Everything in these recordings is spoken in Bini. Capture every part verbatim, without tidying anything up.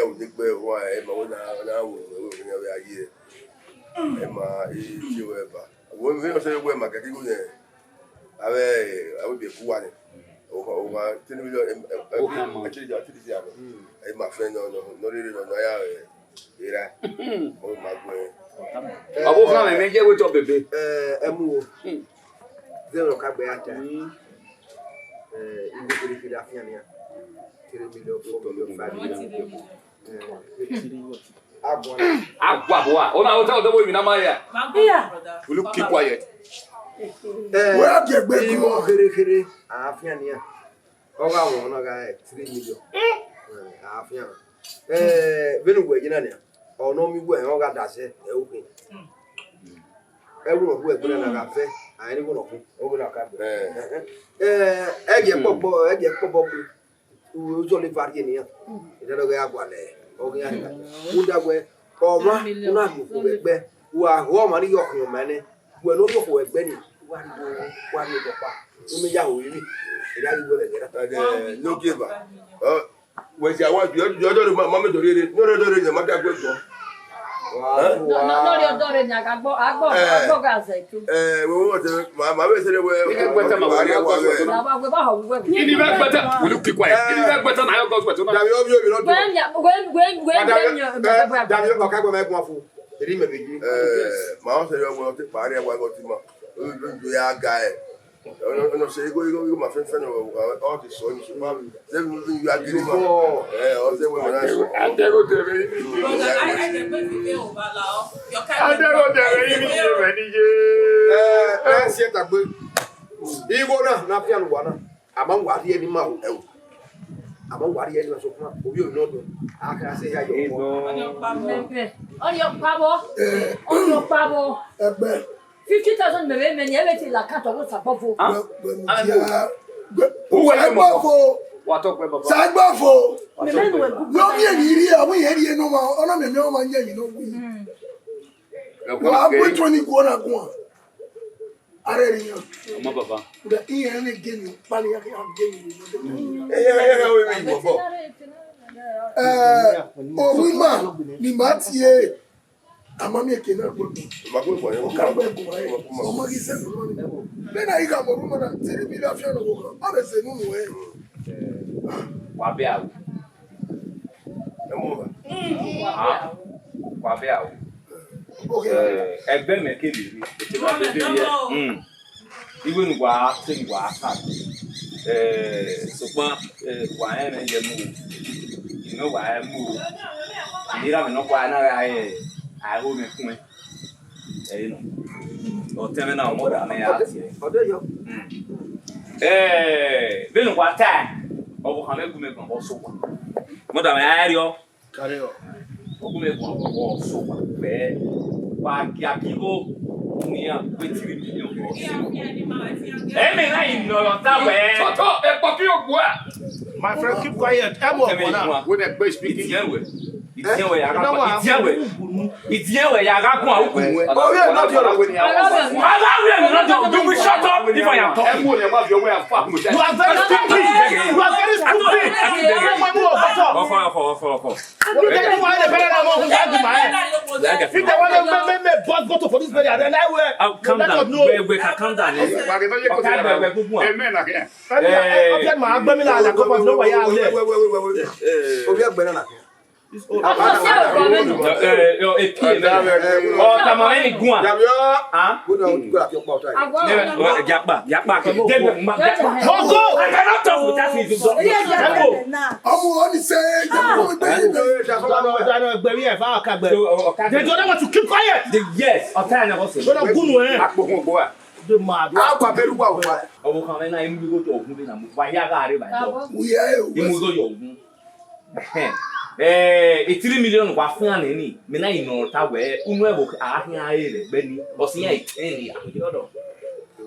ya wo ne egbe wa, ẹ ma wẹ na, na wo, wẹ, wẹ, wẹ, wẹ, a ye. Ẹ ma, e, tie wẹ ba. Wo, vbene ọ sẹ wẹ ma kẹkẹ igho nẹ, avbe, avbe biẹ ku wa nẹ. Owa, owa, three million, em, em, em, Owa ma. Actually, actually, yeah, no. Ẹ ma fẹ nọ, nọ, nọ rere nọ, nọ ya, ẹ, era. Ọ ma gbẹ. Ọvbo khan mẹ, mẹ ye wẹ otọ bebe. Ẹ, ẹ mu o. Hmm. Zẹ vbe ọ ka gbe ya ta. Hmm. Ẹ, igho kherhe kherhe afian nian. Three million, four million, five million. Ẹ, aguan. Aguan, boy. Ọ na, ọ ta, ọ ta, boy, mi na ma ya. Iya. Will you keep quiet? Ẹ, wẹ a gie egbe igho kherhe kherhe afian nian. Ọ gha wọn, ọ na gha three million. Ẹ, afian. Ẹ, vbene uwẹ ye na nian, ọ nọ miẹn uwẹ, ọ gha dasẹ, ẹ, okhin. Ẹvbo ne ọ hu ẹgbẹe na gha vẹ, a i re igho ne ọ khin, ọ ghi na ka gbe. Ẹ, ẹ, ẹ gie kpọkpọ, ẹ gie kpọkpọ gbe. U, u zọlọ eva rhie ne iran. Ẹ dọghe a gualọ, ọ ghi iran. Uda wẹ, ọmwa, u na rhie okhuo vbe ẹgbẹ, wa ho ọmwa ni ye ọkhiọnma nẹ, wẹ ne ọ rhie okhuo vbe ẹgbẹ ni, wa rhie, wa rhie obọ kpa, u miẹn ya ho ivbi, erha ghi wẹ vbe ẹghẹ na. Ẹ, ne ogieva. Ọ, wẹ si awa, yọ, yọ, yọ, ma, ma mẹ dọrriẹ rre, ne ọ rre dọrriẹ ne ma da gbe dọ. Nọ, nọ, nọ rhie ọdọ rre ne a gha gbọ, a gbọ, a gbọ gha zẹ tu. Ẹ, wẹ, wẹ, wẹ, ma, ma vbe sẹ wẹ, Ine vbe gbẹta ma wẹ, wẹ, wẹ, wẹ, wẹ. Na wa wẹ ba họ wẹ. Ine vbe gbẹta, will you keep quiet? Ine vbe gbẹta na yọ God's word. Wẹ mi, wẹ, wẹ, wẹ, wẹ, Dami, ọ ka gbọ mẹ guan fu. Eri mẹ vbe yi. Ẹ, ma ọ sẹ wẹ, wẹ, ọ te kpa rre, wẹ, wẹ, ọ ti ma. Ọ, ọ, ọ ya ga ẹ. Ọnọ, ọnọ sẹ igho, igho, igho ma fẹnfẹn nọ, ọ ti sọ ni, sokpan, zẹ vbe ivbi ya giri ma. Ẹ, ọ zẹ wẹ ma na sọ. Adẹgho dẹrẹ ivbi. Brother, I, I dey pray for you, Obala, oh. Your kind of Adẹgho dẹrẹ ivbi ye vẹ ni ye. Ẹ, ẹ si ẹta gbe. Igho na, na fian uwa na. A ma wa rhie ni ma o. Ẹ o. A ma wa rhie ni ma sokpan. Ovbi orinmwọdọ. A ka sẹ ya yọ. Ọnii ọkpa vbọ. Ọnii ọkpa vbọ. Ẹ. Ọnii ọkpa vbọ. Ẹgbẹ. Fifty thousand mẹ vbe mẹ ni, ẹ vbe te la account ọghe Osagbọvo. Wẹ, wẹ mudia, wẹ, Uwẹ ye mọ. Sagbọvo, Wa tọ kpẹ baba. Sagbọvo. Mẹ mẹ nu ẹgu. Nọ miẹn emwi rhie, ọ miẹn rhie nọ ma, ọ na miẹn emwi ọmwa yẹn emwi nọ wi. Mm. Wa gbe twenty guọ na guan. Arẹ rhie yan. Ọmọ baba. Wẹ iran ne gẹ ni, pani ya gẹ ni. Ẹ, ẹ, ẹ, ẹ, wẹ, wẹ, wẹ, wẹ. Ẹ, ovbi ima ni ma tie. A ma miẹn eke na gbe gu. Ma gbe gu, ọ ka gbe gu, ẹ. Ma, ma. Ọ ma ghi sẹ gu nọ ni. Vbene a ghi gha mu orhu na, three million afian nọ vbe okhan, ọ vbe sẹ unu nuẹn. Wa bẹ aro. Ẹ mu gha. Ah, wa bẹ aro. Okay. Eh, ẹgbẹ mẹ kevbe rre. Etẹn na bebe ye. Mm. Iwẹ ne uwa te ne uwa ka. Eh, sokpan, eh, wa rẹn mwẹ ye mu. Inu wa rẹn mu. Ine iran mwẹ nọkpa na gha re, a ho mwẹ kun. Ẹ nọ. Ọtẹn mwẹ na, ọmọ da mwẹ ya tie. Ọdọ yọ. Mm. Eh, vbene uwa ta, ọvbokhan mwẹ gu mwẹ guan vbe ọsẹ owa. Ọmọ da mwẹ ya rriọ. Carry on. Ogunmwẹkun ọvọ sokpan vbe wa gia gigho ne iran gbe three million vbe ọse. Ẹmẹ na i nọ ta wẹ. Tọtọ, ekpọki ogbua. My friend, keep quiet. Ẹ mọ ọmọ na. When they play speaking. Itiẹn wẹ. Itiẹn wẹ ya gha gun. Itiẹn wẹ ya gha gun awuku wẹ. Orí ẹ̀ náà ti ọ̀rọ̀. Aláwọ̀ ẹ̀ náà jọ, you will shut up if I am talking. Ẹ mú ọ̀nà ẹ̀ wá fi ọwọ́ ẹ̀ fà. You are very stupid. You are very stupid. Ẹ mú ọmọ ẹ̀ bá tọ̀. Ọkọ, ọkọ, ọkọ, ọkọ. You dey do one independent among who can't do my head. If they want to make, make, make boss go to police, very, then I will. Oh, calm down. Let us know. Wait, wait, calm down, eh. Okay, wait, wait, wait, wait. Amen, okay. Let me, eh, okay, ma, agbemi la, la, come on, no, why you are there? Obi ẹgbẹ na na. Ọ tama ẹni guan. Huh? Go down, go down, your mouth. Agbo. Nẹ, ọ, Japa, Japa, kẹ, dẹ, ma, Japa. Don't go! I cannot talk without his exhaust. Ọmọ wọn ni sẹ, Japa, wọn gbẹ yín bẹ. They don't want to keep quiet. The, yes, ọtá ẹ̀ náà kọ́ sọ. Gbọ́dọ̀ gúnnu ẹ̀. Àpò fún ọgbọ́n wa. They mad. Àpò abẹ́rù wà wà. Ọmọ kan mẹ́ta, emu ló jọ ògún bí nà mú. Wà á yára rẹ̀ bàjọ́. Wùyẹ́ ẹ̀ wù. Emu ló jọ ògún. Eh, e three million wa fian neni, me na ino ta wẹ, unu ẹvbo a khian re rẹ gbe ni, ọ si yan e ten ya.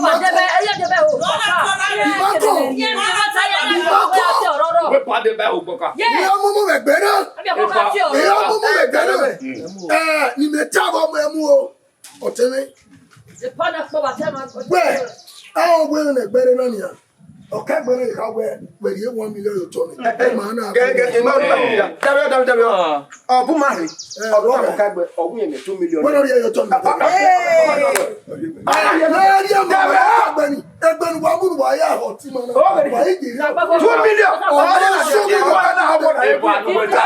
Ìbátan. Ìbátan. Ìbátan. Wẹ pa de bẹ o gbọka. Ìyá mọmọ mẹ gbẹ náà. Ìyá mọmọ mẹ gbẹ náà. Ẹ, ni mẹ ta vbe ọmọ ẹ mu o. Ọtẹn mwẹ. Wẹ, ẹ ọ wẹ ne ẹgbẹre na nian. Ọ ka ẹgbẹre na kha wẹ, wẹ rhie one million ye otọ nẹ. Ẹ ma na. Kẹ, kẹ, kẹ, ma, ma, ma, dabi, dabi, dabi. Ọ bu ma rhe. Ọ do ka ka gbe, ọ wu yẹn two million. Wẹ rhie ye otọ nẹ. Ẹ rhie ma ẹgbẹni, ẹgbẹni wa mu wa ya họ ti ma na. Wa yi di. Two million. Ọ na so mi wa na ha bọ na. Ẹ pa nu wẹ ta.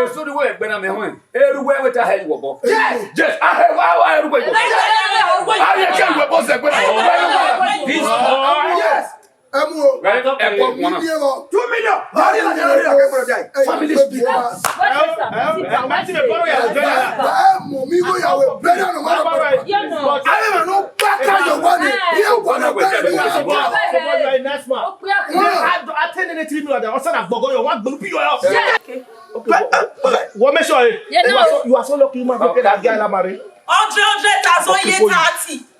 Eso ni wẹ ẹgbẹna mẹ họn. Erhuvbe wẹ ta hẹ wọ bọ. Yes. Yes, a hẹ wa, wa erhuvbe wọ. A ye ke wẹ bọ sẹ gbe. This one. Yes. Ẹ mu o. Right up. Ẹ kọ mi ni ẹ bọ. Two million. Family speak. Ẹ mọ mi ko ya wẹ bẹrẹ nọ ma. Aye ma no pa ka yo wa ni. Ye wa na bẹrẹ ni. Nice man. I tell you three million. Ọsàn àgbọ̀gọ̀ yọ, wọ́n gbẹ̀lú bí yọ. Wọ́n make sure, eh, you are so, you are so lucky, man. Hundred, hundred thousand, ye thirty.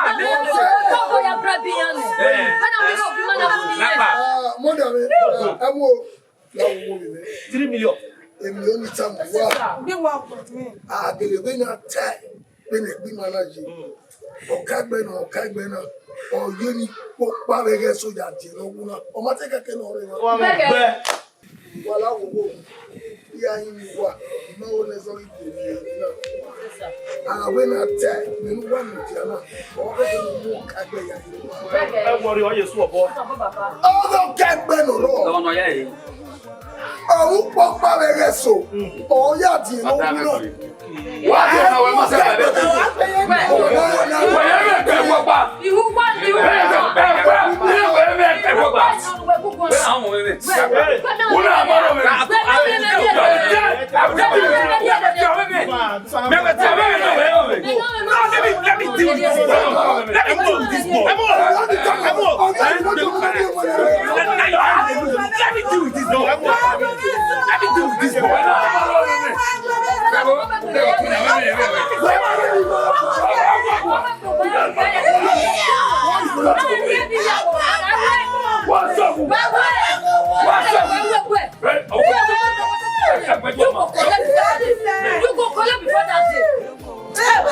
Ọkọ ya brẹ bi iran nẹ. Wẹ na wẹ iran obi ma na bu ni. Ah, mother me, ẹ mu o. La wo wo mi nẹ. Three million. Èmi ò ní tàmù wá. Bí wọn kò mí. Àgbèrè wé náà tẹ, wé náà gbí máa náà yé. Ọ̀ka ẹgbẹ́ náà, ọ̀ka ẹgbẹ́ náà. Ọ̀yọ́ ni kpọ́kpá rẹ̀ gẹ́ sójà jẹ lọ́wọ́ náà. Ọmọ tẹ́ kẹ́kẹ́ náà rẹ̀ wá. Wọ́n mú bẹ́ẹ̀. Wà láwòwò. Bí a yín mi wà, ìmọ̀ wo lẹ sọ wípé mi ò ní náà. Àwọn náà tẹ, nínú wà ní ìdí àná. Ọ̀rọ̀ bẹ́ẹ̀ ni mo mú ọ̀ka ẹgbẹ́ yà yín. Ẹ wọrí ọ Jésù ọ̀bọ. Ọ̀rọ̀ kẹgbẹ́ nù rọ̀. Ọ̀nà ya yìí. Ọ̀run pọpá rẹ rẹ so. Ọ̀yà dì inú wí náà. Wà á dé ọ̀nà wẹ̀ mọ́sẹ̀ rẹ̀. Wẹ̀ yẹn rẹ̀ tẹ̀ wọ́ pa. Ihu wà ní ìwé. Wẹ̀ yẹn rẹ̀ tẹ̀ wọ́ pa. Wẹ̀ àwọn ọmọ mi. Wọ́n náà mọ́ ọ̀rọ̀ mi. Let me, let me deal with this. Let me deal with this boy. Let me deal with this boy. Let me deal with this boy. What's up? What's up? You go collect before that day.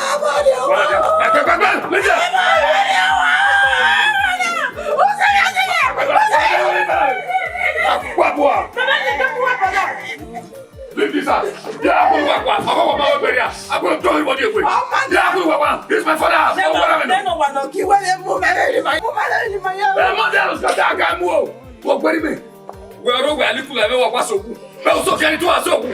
Leave this house. Yeah, I'm going to walk. I'm going to walk. I'm going to throw everybody away. Yeah, I'm going to walk. This is my father house. Don't worry. Ẹ mọ dẹ lọ sọta aga mu o. Wo gbẹri mi. Wẹ ọrọ wẹ aliku la mẹ wa kwa soku. Mẹ o so kẹri to asoku.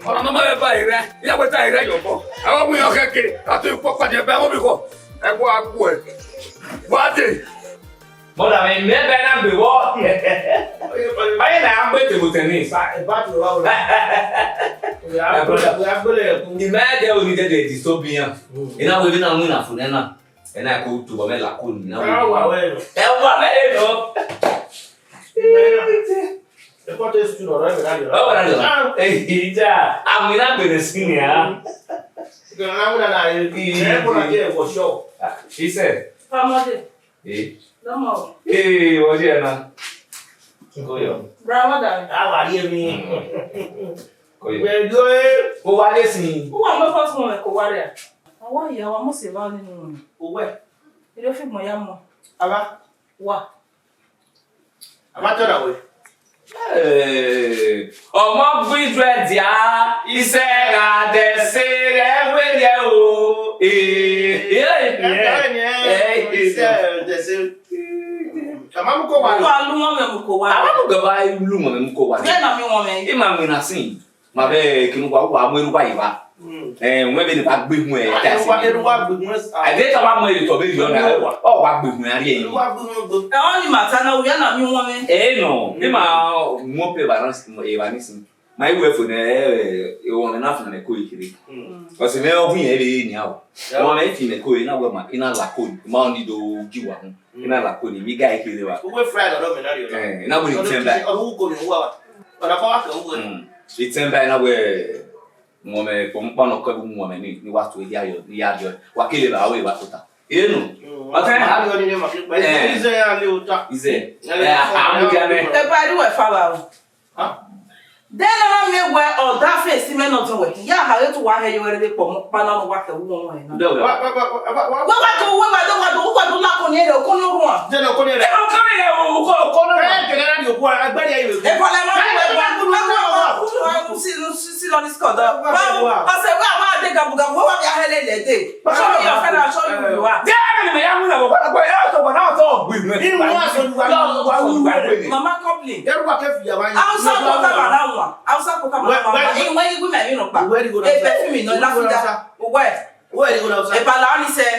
Ọ̀nà nọ ma vẹ ba ira, ya wẹ ta ira yọ bọ. Ẹ wa mu yọ kẹkẹ, a to ikpọ kpadi ẹbẹ, ẹ wa mi kọ. Ẹ wa gbu ẹ. Wa de. Mọda mẹ, mẹ bẹ na gbe wọ. Ọyẹ na ya gbe table tennis. Ba, ba to wa o. Ẹ, brother. Imẹ dẹ oni dẹdẹ disturb iran. Ina wẹ vbe na win na fo nẹ na. Ena ko tu bọ mẹ la ko ni na. Ẹ wa wẹ. Ẹ wa mẹ e nọ. Ẹ kọ te stu nọ rẹ na yọ. Ọ wẹ na yọ. Ija, ami na gbere si ni a. Gana na wẹ na na e. Ẹ ko na je for sure. Isẹ. Famode. Eh. Lọmọ. Eh, what's your name? Go yo. Brother. How are you? Wẹ do e, o wa de sin. Uwa mẹ fọ tun mẹ ko wa rẹ. Awa ya wa mo se va ni nu. O wẹ. Ire fi gbọn ya mọ. Ava. Wa. Ava tọ da wẹ. Ee, ọmọ gbe ijuẹ dia, isẹ gha dẹse ghẹ wẹ rẹ o. Ee, ee, Ẹ, ẹ, ẹ, ẹ, isẹ dẹse. Ama mu ko wa. Wa lu wọn mẹ mu ko wa. Ama mu gaba lu wọn mẹ mu ko wa. Ye na mi wọn mẹ. Ima mi na sin. Ma vbe kinu wa wa mu eru wa iva. Mm. Eh, wẹ vbe ne wa gbe hun ẹ ta Eru wa, si. Eru wa gbe hun ẹ sa. A de ta wa mu eru to be yo na. Eru wa. Ọ wa gbe hun ari ẹ. Eru wa gbe hun gbe. Ẹ, ọ ni ma ta na, uya na mi wọn mẹ. Eh, no. Mm. Ima mu pe balance, e ba ni sin. Ma iwe fo ne, eh, e wọn na fun ne ko ikiri. Mm. Ọse mẹ ọ hun ẹ vbe ni a o. Yeah. Wọn mẹ fi ne ko e na wẹ ma, i na la ko, ma ọ ni do gi wa hun. Mm. I na la ko ni, mi ga ikiri wa. Uwe fry lọdọ mẹ na ri ọna. Eh, i na wẹ ni Ọdọ ten by. Ọdọ uko ni uwa wa. Ọdọ pa wa kẹ uwe. Mm. I ten by na wẹ, mọ mẹ kpọmukpa nọ kẹ bu mọ mẹ ni, ni wa tu ya yọ, ni ya yọ. Wa kele ba we wa tota. Enu. Mm. Ọtẹ. A yọ ni ne ma fi pa. Eh. Ize ya le ota. Ize. Ya le Eh, ota. A mu dia nẹ. Ẹ ba ri wẹ fa ba o. Huh? Then na miẹn wẹ ọ da fesi mẹ nọ tọn wẹ. Ya ha re tu wa hẹ yo rẹ kpọmukpa na wa kẹ wu wọn na. Dẹ wẹ. Wa, wa, wa, wa, wa, wa. Wẹ wa do, wẹ wa do, wa do, wa do la ko ni ere, ko ni orua. Jẹ nọ ko ni ere. Ẹ, o ko ni ere, o ko, o ko ni orua. Ẹ, kẹkẹ na ni o ko, agbẹri ẹ yẹ. Ẹ, pọlẹ ma wẹ wa. Wa, wa, wa, wa, wa, si, si, si, lọ ni sikọ dọ. Wa, wa, wa. Wa, ọsẹ wa, wa de gabu gabu, wa, wa, ya hẹlẹ lẹ de. Show me your friend, I'll show you who you are. Dẹ ni mẹ ya mu na, wa, wa, ya to, wa, na to, gbe mi. Ni wa so, wa, wa, wa, wa, wa. Mama complain. Ẹ, wa kẹ fi ya wa. Hausa kota ba na wa. Hausa kota ba na wa. Wẹ, wẹ, wẹ. Ẹ, wẹ, wẹ, wẹ, wẹ, wẹ. Ẹ, perfume, no, la fi da. Wẹ. Wẹ, wẹ, wẹ, wẹ. Ẹ, ba la ni sẹ.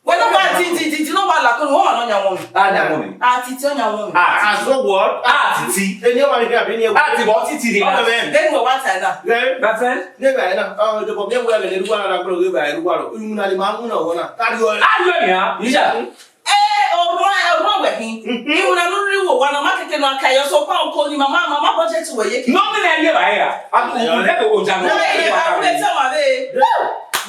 Wẹ no wa ti, ti, ti, ti, no wa la ko, no wa no nya wọn. A nya wọn. A ti ti o nya wọn. A ti. A so what? A ti ti. Eni wa ni abi ni. A ti bo ti ti ni. Ọmọ mẹ. Then we wa ta na. Ẹ. My friend. Ne ba na. Ọ, de bo mi wa le ru wa na, bro, we ba ru wa ro. Unu na ni ma mu na wọ na. Ta ri o. A ri o ni a. Isha. Ẹ, ọmọ, ọmọ wẹ hin. Mhm. Iwu na nu ri wo wa na ma keke no aka yo so pa oko ni mama, mama budget we ye. No mi na ye ba ya. A tu o de ko ja no. Na ye ba we te wa be.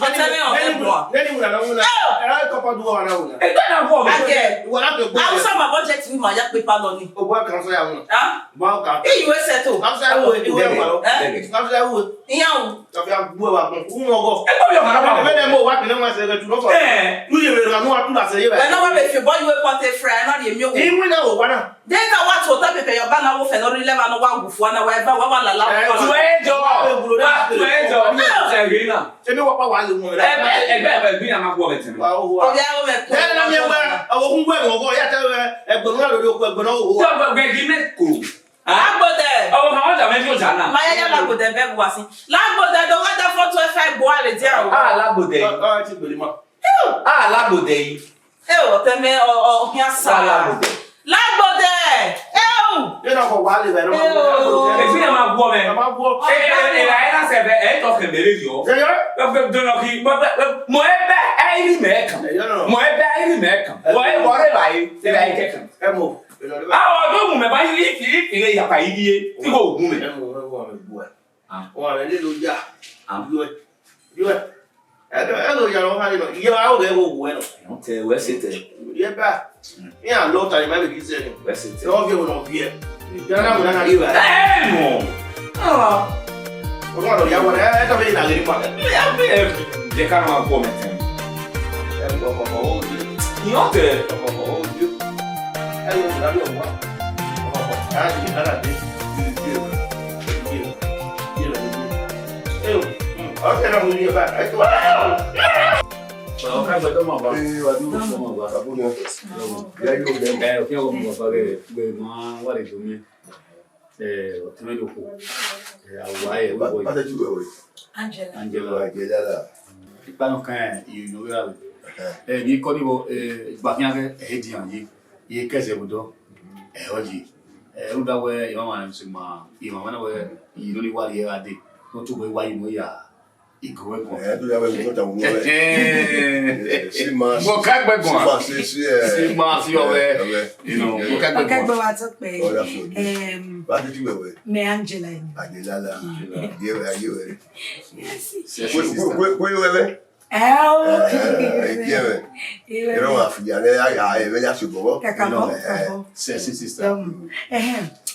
Ọtẹ mi ọtẹ bro. Neni wuna na wuna. Ẹ. Ẹ, kọpọ du wa na wuna. Ẹ gbẹ na bọ. Ake. Wa na to gbẹ. Hausa ma budget wi ma ya pe pa lọ ni. O wa kan so ya wuna. Ah? Wa ka. Iwe settle. Hausa wo, iwe wa lo. Eh? Hausa wo. Iyan o. Ka fi agbo wa gun. U mo go. Ẹ gbọ́ mi ọ̀kadà pa. Ẹ bẹ́ẹ̀ mo wa pinnu wọn ṣe ẹgbẹ́ tu lọ́fọ̀. Ẹ. Nu yẹ wẹ̀rẹ̀ nu wa tu la ṣe yẹ bẹ́ẹ̀. Wẹ na wa be fi bọ iwe pọte fry na ri emi o. Iwe na wo wa na. Data wa to ta pepe yo ba na wo fe no ri leva no wa gu fu na wa eva wa wa la la. Ẹ, wa tu la. Ẹ jọ. Wa tu ẹ jọ. Ṣe mi wa pa wa le mu. Ẹ bẹ ẹ bẹ ẹ bẹ gbin ama gbọ bẹ tẹ. Wa o wa. Ọbẹ awo mẹ ko. Ẹ na mi wa. Awo kun gbe mo go ya te ẹgbẹ̀rún na lori oko ẹgbẹ̀rún na wo. Ṣé ọgbẹ gbẹ gi mẹ ko? Lagbodẹ. Ọ, ma wọn jà mẹ fi ọjà náà. Ma ya ya lagbodẹ bẹ bu wa si. Lagbodẹ do wa da four two five bo are dia o. Ah, lagbodẹ. Ah, ah, ti gbele ma. Ah, lagbodẹ yi. E o te me o o hian sa. Ah, lagbodẹ. Lagbodẹ. E o. Ye na ko wa le bẹ no. E o. E fi ma gbọ mẹ. Ma gbọ. E e e la e na se bẹ e to ke mere yo. Ye yo. Be be do no ki mo be mo e be e ri me kan. Ye yo no. Mo e be e ri me kan. Wo e wo re ba e. E ba e ke kan. Ẹ mọ. Àwọn ọdún mú mẹ bá yí kì í kì í yàtà yí yé tí kò gún mi. Ẹ mọ, ẹ mọ, ẹ mọ, ẹ mọ. Ah. Wọn rẹ nílò yà. Ah. Yọ ẹ. Yọ ẹ. Ẹ lọ, ẹ lọ yàrá wọn hàn nínú. Iye wa ó rẹ wò wò ẹ lọ. Ẹ ń tẹ, wẹ́ ṣe tẹ. Yẹ bá. Mm. Ní àlọ́ ta ni má lè fi sẹ́ni. Wẹ́ ṣe tẹ. Ẹ wọ́n fi ọ̀nà fi ẹ. Yàrá náà wò náà yé wa. Ẹ mọ̀. Ọ̀. Ọlọ́run ya wọlé, ẹ tọ́ bẹ́ẹ̀ ìlànà nípa. Ẹ ẹ ẹ ká máa gbọ́ mi tẹ̀. Ẹ kọ̀kọ̀ ó dé. Ìyàn tẹ̀. Kọ̀kọ̀ ó dé. Ẹ yóò fi lábẹ́ ọ̀wá. Kọ̀kọ̀ á ti dára dé. Bí bí ẹ̀rọ. Bí ẹ̀rọ. Bí ẹ̀rọ. Ẹ o. Ọ̀kẹ́ náà mo ní ẹ báyìí. Ẹ tó wá. Ọ̀kẹ́ gbẹdọ̀ mọ̀ bá. Ẹ wà ní ìfọ̀mọ̀ bá. Àbúrò. Ẹ yóò dẹ́ mọ̀. Ẹ kí wọ́n mọ̀ bá rẹ̀ gbé wọn wà lè dùn mí. Eh, ọtẹn mẹ loko. Eh, awa ẹ, wẹ boy. Bàtà jù wẹwẹ. Angela. Angela. Angela la. Ipa nọ kan, ìyẹn wẹ ra wẹ. Eh, ni kọ ni bo, eh, gba khian kẹ, eh, di an ye. Ye kẹsẹ bo dọ. Eh, ọ ye. Eh, u da wẹ, ìmọ̀ wa ni ma, ìmọ̀ wa na wẹ, ìyẹn ló ní wà rí ẹ ra dé. Ó tó bọ wá yìí mọ ya. Igo wẹ kọ. Eh, do ya wẹ kọ ta wọ wẹ. Eh. Si ma. Mo ka gbẹ gbọn. Si ma si si ẹ. Si ma si ọwẹ. Ọwẹ. You know, mo ka gbẹ gbọn. Ọkẹ gbẹ wa tó pẹ́. Ọ̀dà fún mi. Em, bá a ti ti wẹ̀wẹ̀. Mẹ Angela ni. Angela la. Yé wẹ̀, yé wẹ̀. Yes. Kwe, kwe, kwe, kwe wẹ̀wẹ̀. Ẹ o. Eh, yé wẹ̀. Yé wẹ̀. Ẹ wà fìyà rẹ̀, ya, ya, ẹ bẹ ya ṣe bọ̀wọ̀. Kàkà bọ̀, kàkà bọ̀. Sexy sister. Um, ẹhẹn.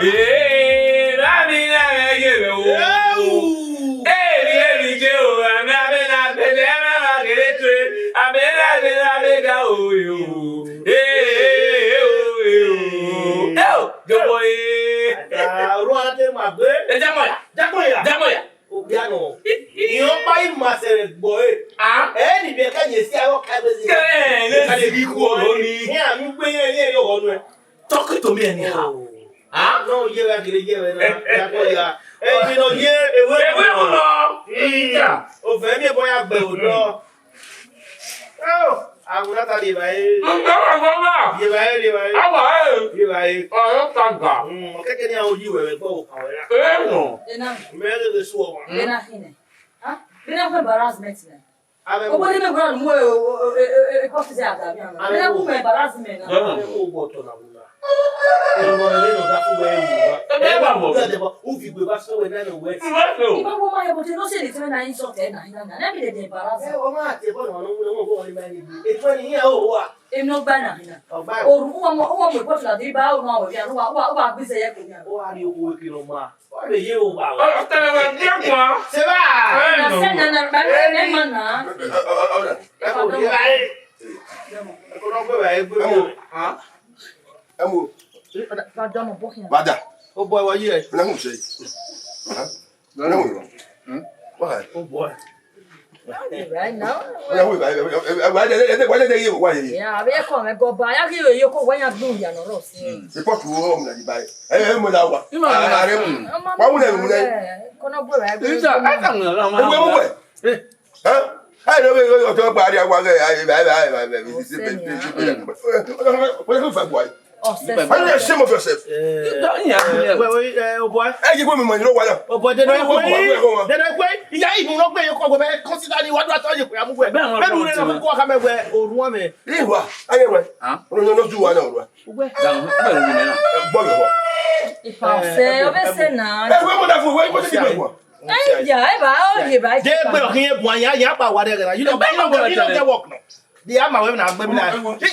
Ee, vbami na mwẹ ye vbe o. Eri eri je o, amẹ amẹ na gbẹdẹ, amẹ na ghere tue, amẹ na ghere amẹ ga o, e o. Ee, e o, e o. E o, jọbọ e. Ah, oru a te ma gbe. E jamọ ya. Jamọ ya. Jamọ ya. Okpia nọ. Iran ọkpa i ma sẹrẹ gbọ e. Ah. Ẹ ni biẹ ka ye si aro ka gbe si. Ẹ, ne si ghi khuọ ro ni. Iran mi gbe iran, iran yo ghọ nuẹ. Talking to me anyhow. Oh. Ah? No, ye wa gele ye wa na. Ya ko ya. Eh, you know, ye, ewe. Ewe mu nọ. Iya. O fẹ mi ebo ya gbe o nọ. Oh, a wuna ta de ba e. Mo gbẹ wa gbọ na. Ye ba e, ye ba e. A wa e. Ye ba e. Ọ̀rọ̀ ta ga. Mm, o keke ni a o yi wẹ wẹ gbọ o ka wẹ ra. E nọ. Ena. Me le le su o wa. Ena hine. Ha? Bina embarrassment na. Ave Obo wo. Ni me gua mu e, e, e, e, e, coffee ze aga mi ana. Ave Bina wo. Ku me embarrassment na. Ave wo gbọ tọ na wuna. Eno ne ọ da fu wẹ wu wa. Ebe ba mo. Ebe ba mo. U fi gbe ba so wẹ na no wẹ. Iba wo ma he, but you know say the time na insult e na, na, na, na me dey embarrass. Eh, o ma te bo no, no, no, no, no, no, no. E to ni ya o wa. Emi no gba na na. Ọgba. Oru, uwa mo, uwa mo ipọtu na di ba o ma o ya, uwa, uwa, uwa gbize ye ko ya. O wa ri owo ke no ma. Wa le ye o wa. Ọ tẹrẹ wẹ diẹ guan. Se ba. Ẹ nọ. Se na na ba ne ma na. Ẹ ko ye ba e. Ẹ ko no gbe ba e gbe. Ẹ mo. Ẹ mo. Ba dọmọ bọ khian. Bada. O boy, wa ye. Na mo se. Huh? No, no, no. Hmm? Why? Oh boy. Right now. Why, why, why, why, why, why, why, why, why, why, why, yeah, abẹ kọ mẹ gọba, ya ghi yo ko wẹ ya gbe ya nọ rọ si. Hmm. Ipọtu wo mu na di ba e. Ẹ, ẹ, mo la wa. Ima na. Are mu. Wa mu na mu na. Kọ nọ gbe ra. Isa, ẹ ka mu na. Ewe mu. Eh. Huh? Ai no we yo to gba ria wa ge. Ai, ai, ai, ai, ai. Why are you ashamed of yourself? Eh. Wait, wait, eh, oh boy. Ẹ ye gbe mi mọ ni lo wa na. Oh boy, de no kwe. De no kwe. Iya ibu no gbe yo ko gbe consider ni wa do ato ye kwe amu gbe. Bẹ́ẹ̀ ni, bẹ́ẹ̀ ni, wọ́n ti wọ́n ti wọ́n. Oru wọn mẹ. Iwa, aye we. Huh? Ono no ju wa na oru. Ugbe. Gbọ yo wa. Ipa ọsẹ, ọbẹ sẹ na. Ẹ we mo da fu we mo ti gbe wa. Ẹyin ya, ẹ ba, ọ ye ba. De gbe ọkhin ye bu anya, ya pa wa de gana. You don't, you don't, you don't get work no. Di a ma wẹ na gbe mi na.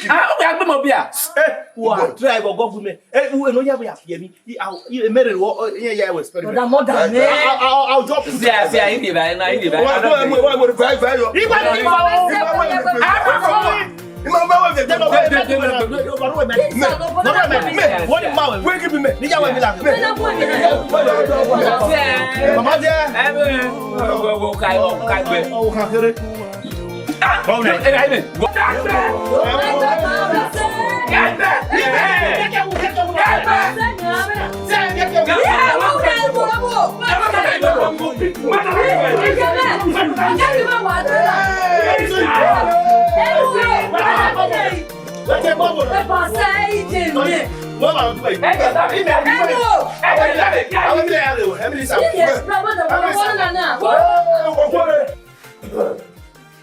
Ah, o ya gbe mọ bia. Eh, wa try go go me. Eh, u no ya we ya fi mi. I, I, I mere wo, eh, yeah, yeah, we spend. Brother, mother, man. I'll, I'll, I'll drop you. See, see, I need that, I need that. Wa mo mo mo mo five five yo. Iwa ni wa. Ima ba we de ko. Wọ́n ní máa wẹ̀. Wake me, man. Níyàwó mi là. Mama jẹ́. Ọ̀hún kan kéré.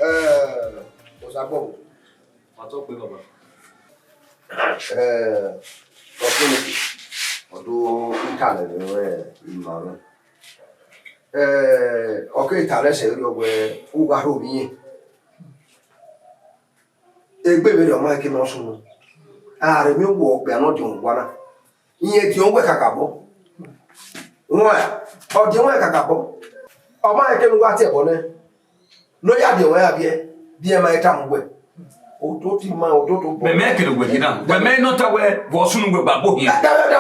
Eh, Osagbọvo. Ma tọ kpe, baba. Eh, ọkpẹnẹkẹ, ọ do italẹ vbe ima mwẹ. Eh, ọ keghi talẹ sẹ erriọ wẹẹ, u gha rho vbe irẹn. Egbe vberriọ ọ ma ke ma sunu. A rhe miẹn uwu okpia ne ọ diọn owa na. Irẹn diọn wẹ kakabọ. Wọn, ọ diọn wẹ kakabọ. Ọ ma rẹn kene uwa tie ẹbọ nẹ. Ne ọ ya biẹ wẹ ya biẹ, biẹ ma i tama uwẹ. Oto ti ma, oto to bọ. Mẹ mẹ kene wẹ gina. Wẹ mẹ nọ ta wẹ vbe ọ sunu wẹ gba gbo hian. Da, da, da.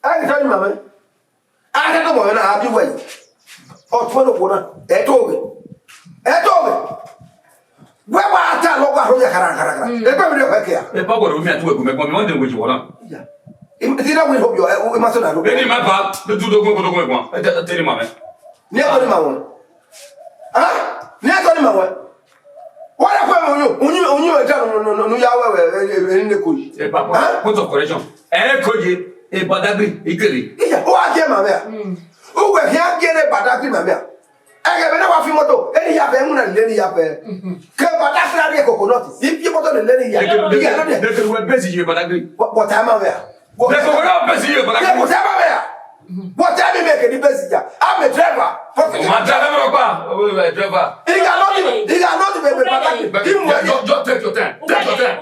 A ghi tọ ni ma mwẹ. A ghi tọ ma mwẹ na, a bi wẹ. Ọ tuẹ ne okhuo na. Ẹ to ghe. Ẹ to ghe. Wẹ wa ta lọ wa ho ya kara kara kara. Egbe mi rẹ wẹ kẹ a. E pa wẹ ro mi atu ẹgu mẹ gbọn mi, wan de wẹ ju wọ na. Ya. Im, ti na wi ho bi ọ, ẹ, u, i ma so na ro. Eni ma ba, de tu dogun ko dogun ẹguan. Ẹ te, te ni ma mẹ. Ni ẹ to ni ma wọn. Ha? Ni ẹ to ni ma wọn. Wa da kue uyun, uyun, uyun ẹja nu, nu, nu, nu ya wẹ wẹ, ẹ, ẹ, ẹ, ne ko yi. E pa, point of correction. Ẹ ko ye, e Badagry, i kere. Iya, o wa je ma mẹ a. Mm. U wẹ khian je ne Badagry ma mẹ a. Ẹghẹ vbe ne wa fi moto, eni ya fẹ, emuna lele eni ya fẹ. Mhm. Ke Badagry rrie coconut, i fi moto lele eni ya. Neke, neke, neke, wẹ besi ye Badagry. But, but I'm aware. Neke, wẹ besi ye Badagry. Yeah, but I'm aware. But I'm making the best, yeah. I'm a driver. But o ma driver, mo pa. O, o, driver. He cannot even, he cannot even be Badagry. Just, just take your time. Take your time.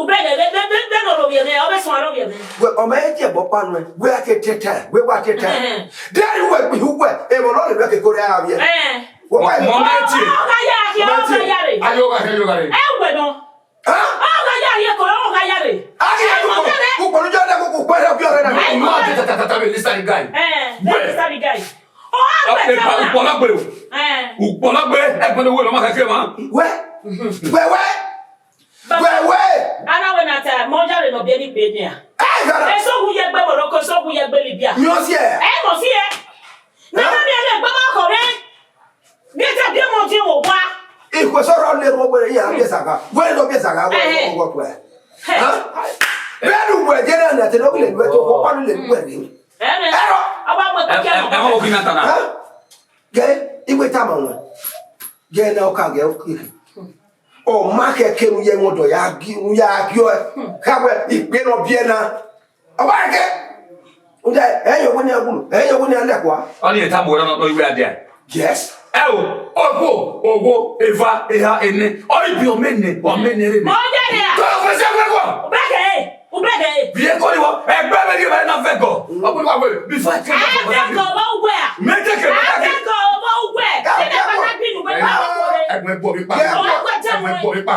Ubẹghe vbe, vbe, vbe, vbe ne ọ rhovbiẹ mwẹ, ọ vbe suẹn rhovbiẹ mwẹ. Wẹ, ọ ma he die ẹbọ ọkpa nuẹn, wẹ a ke te tae, wẹ wa te tae. Ẹhẹn. Deghẹ uwẹ gbe ihu uwẹ, emọ ne ọ rre ruẹ keko rre a vbiẹ. Ẹhẹn. Wẹ wa Mọ, mọ mẹ tie. Ọ gha ya, ọ gha ya re. Ayo gha, ayo gha re. Ẹ wẹ nọ. Hẹn? Ọ gha ya re, eko, ọ gha ya re. A ghi ya Ẹ, ukpo, ọ gha ya re. Ukpo ne u jọ na, ukpo, ukpo ẹre, ukpo ẹre na. Ẹ, Mọ, ọ gha ya re. Tata, tata, tata, be listen guy. Ẹ, be Wẹ. listen guy. Ọ gha Ọ, gbe epa, ta. Ukpo na gbe o. Ẹ. Ukpo na gbe, ẹgbẹn ne owẹ ne ọ ma kẹkẹ ma. Wẹ. Wẹ, wẹ. Baba, Wẹ, wẹ. A na wẹ na ta, mọ ya re ne ọ biẹ ni kpe nia. Ẹ, gara. Eso wu ye gbe Morocco, eso wu ye gbe Libya. Yọ si ẹ. Ẹ, mọ si ẹ. Na Hẹn? na mi ẹre gbe ma kọ rẹ. Mi te biẹ mọ die wo wa. Ikhuo sọrọ ne erhuọ wẹrẹ ya biẹ saga. Wẹrẹ ne ọ biẹ saga, wẹ Ẹhẹn. wọ wọ tuẹ. Hẹn. Hẹn? Bẹẹni uwẹ je na na te ne ọ ghi lele uwẹ to, ọkpa ni lele uwẹ rre. Ẹhẹn. Ẹrọ. Ọba mọ Ẹ, kẹkẹ ẹ, mọ. ẹ, ma wo kina ta na. Hẹn? Gẹ, iwe tama wọn. Gẹ na ọka gẹ ọkirri. Ọ ma khẹke ne u ye ẹmwẹ ọdọ ya gi, u ya gi ọe. Kha wẹ ikpe ne ọ biẹ na. Ọ ma khẹke. Ude, ẹ yọ wẹ ne a gbulu, ẹ yọ wẹ ne a lẹkua. Ọ ni ta mu wẹ nọ, nọ iwe adia. Yes. Ẹ o, ogho, ogho, eva, eha, ene. Ọ i bi ọmọ ene, ọmọ ene rre. Mọ ya nia. Tọ fẹsẹ wẹ gọ. Ubẹghe, ubẹghe. Bi e kọ ni wọ, ẹgbẹ mẹ ghi mẹ na vẹ gọ. Ọ bu wa wẹ, before I came back from Badagry. Mẹ te ke Badagry. Ẹgbẹ gbọ mi pa. Ẹgbẹ gbọ mi pa.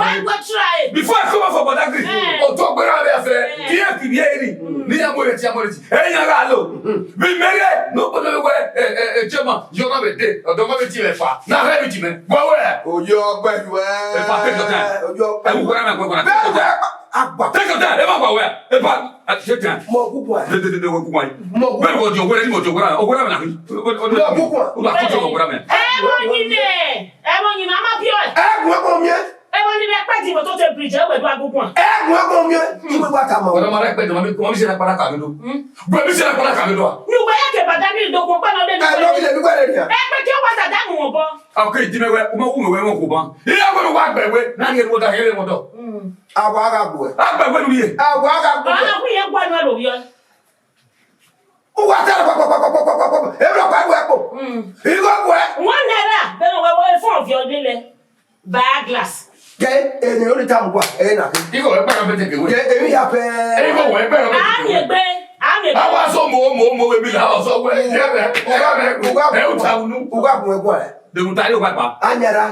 Before I come back from Badagry, ọtọ gbẹrẹ avbe afẹ, kí ẹ kì í rí ẹrin, ní amọ̀rẹ̀tì, amọ̀rẹ̀tì, ẹ yàn gha lo. Bí mẹ́rẹ̀, ní o gbọdọ̀ wẹ, ẹ, ẹ, ẹ, jẹ́mọ̀, yọ ọmọ bẹ dé, ọ̀dọ̀ ọmọ bẹ ti rẹ̀ fà, náà rẹ̀ bìtì mẹ́, gbọ́ wẹ̀. Oyo ọgbẹ́ ìwẹ́. Ẹ pa, take your time. Oyo ọgbẹ́. Ẹ wù wẹ́rẹ́ náà, gbọ́dọ̀, take your time. Agba. Take your time, ẹ má gbà wẹ̀, ẹ pa, ẹ, take time. Mọ gbogbo ẹ. Dede, dede, wọ gbogbo ẹ. Mọ gbogbo. Bẹ́ẹ̀ ni wọ́n di ọgbẹ́rẹ́, ni wọ́n di ọgbẹ́rẹ́ náà. Mọ gbogbo ẹ. Wọ́n di ọgbẹ́rẹ́ mẹ́. Ẹ wọ́n yin mẹ́, ẹ wọ́n yin mẹ́, a ma bi ọ. Ẹ gun ẹkọ miẹn. Ẹ wọ́n ni rẹ pẹ́ di motor te bridge, ẹ wẹ̀ do agbogbo ẹ. Ẹ gun ẹkọ miẹn. Iwe wa ta ma. Wọ́n ma rẹ pẹ́ di, wọ́n mi, wọ́n mi ṣe na para kàwé do. Bẹ́ẹ̀ mi ṣe na para kàwé do. Ni wọ́n yẹ kẹ bàdá mi do kó pẹ́ lọ dé. Ẹ lọ bi lè mi wẹ̀ lè nia. Ẹ pẹ́ kí wọ́n sàdá mu wọn bọ́. Ọkẹ ìdí mẹ wẹ, ọmọ wù mí wẹ wọn kò bá. Iye wẹ wà gbẹwẹ, náà ni ẹrú ọdọ, ẹrú ọdọ. Àwa ara gbọ ẹ. Agbẹwẹ lu yẹ. Àwa ara gbọ ẹ. Ọ̀nà kú yẹn gbọ́ ẹnu ẹ lò yọ. Uwa tẹ pa pa pa pa pa pa pa pa. Emi ọkpa ẹwẹ ẹkpo. Igho ẹkpo ẹ. One naira, bẹ́ẹ̀ ni wọ́n wọ́n fún ọ̀fẹ́ ọdún lẹ. Buy glass. Kẹ eni ori ta mugua, ẹ na ke. Igho ẹkpẹ na bete ke we. Kẹ emi ya fẹ. Igho wẹ ẹkpẹ na bete ke we. A mi egbe, a mi egbe. Awa so mo mo mo we mi la ọsọ wẹ. Ye bẹ, ye bẹ. Uga, uga, ẹ uta unu. Uga kun ẹkpo ẹ. De uta yo papa. Anyara.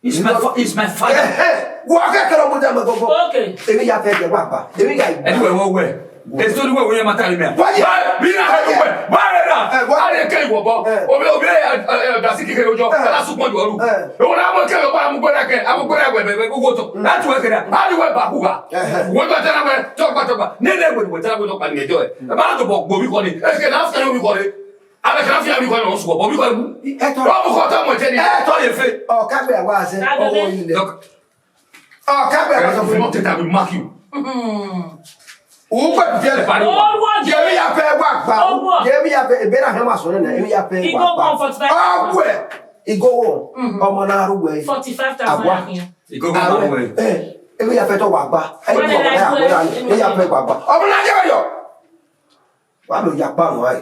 It's my fa-, it's my father. Ẹhẹn, wọ kẹkẹ lọ mu dẹ mẹ gogo. Okay. Emi ya fẹ jẹ wa gba. Emi ya gba. Ẹni wẹ wọ wẹ. Esori wẹ wẹ yẹ ma tari mẹ. Why? Bi na ha wẹ. Why na? Eh, why? A le ke iwọ bọ. Eh. Obi, obi, eh, eh, dasi kike lojọ. Eh. Ala sukun ju ọru. Eh. Ewo na mo ke yo ba mu gbẹrẹ kẹ, a mu gbẹrẹ wẹ bẹ, bẹ, wo to. Mm. That's why kẹ. A ni wẹ ba ku ga. Ẹhẹn. Wẹ ba tara wẹ, tọgba, tọgba. Ne, ne, wẹ, wẹ tara wẹ tọgba ni ẹjọ ẹ. Mm. Ẹ ba to bọ gbo mi kọ ni. Ẹ ke na fẹ mi kọ ni. Abẹ kan fi ami kọ nọ sọ, bọ mi kọ gu. Ẹ tọ. Ọ bu kọ tọ mọ tẹ ni. Ẹ tọ ye fe. Ọ ka gbẹ wa sẹ. Ka gbẹ. Ọwọ ni lẹ. Ọ ka gbẹ wa sọ fún mi. Not that I will mark you. U gbẹ bi fiẹ lẹ. Pardon. Oruo je. Yẹmi ya fẹ wa gba. Oruo. Yẹmi ya fẹ ebe na hẹ ma sọ nẹ, yẹmi ya fẹ wa gba. Igogo forty-five thousand. Ọgbẹ. Igogo. Ọmọ na ru wẹ. Forty-five thousand. Awa. Igogo ma wẹ. Ẹ, yẹmi ya fẹ tọ wa gba. Ẹ, yẹmi ya fẹ wa gba. Ọmọ na jẹ yọ. Wa lo ya kpa wọn ae.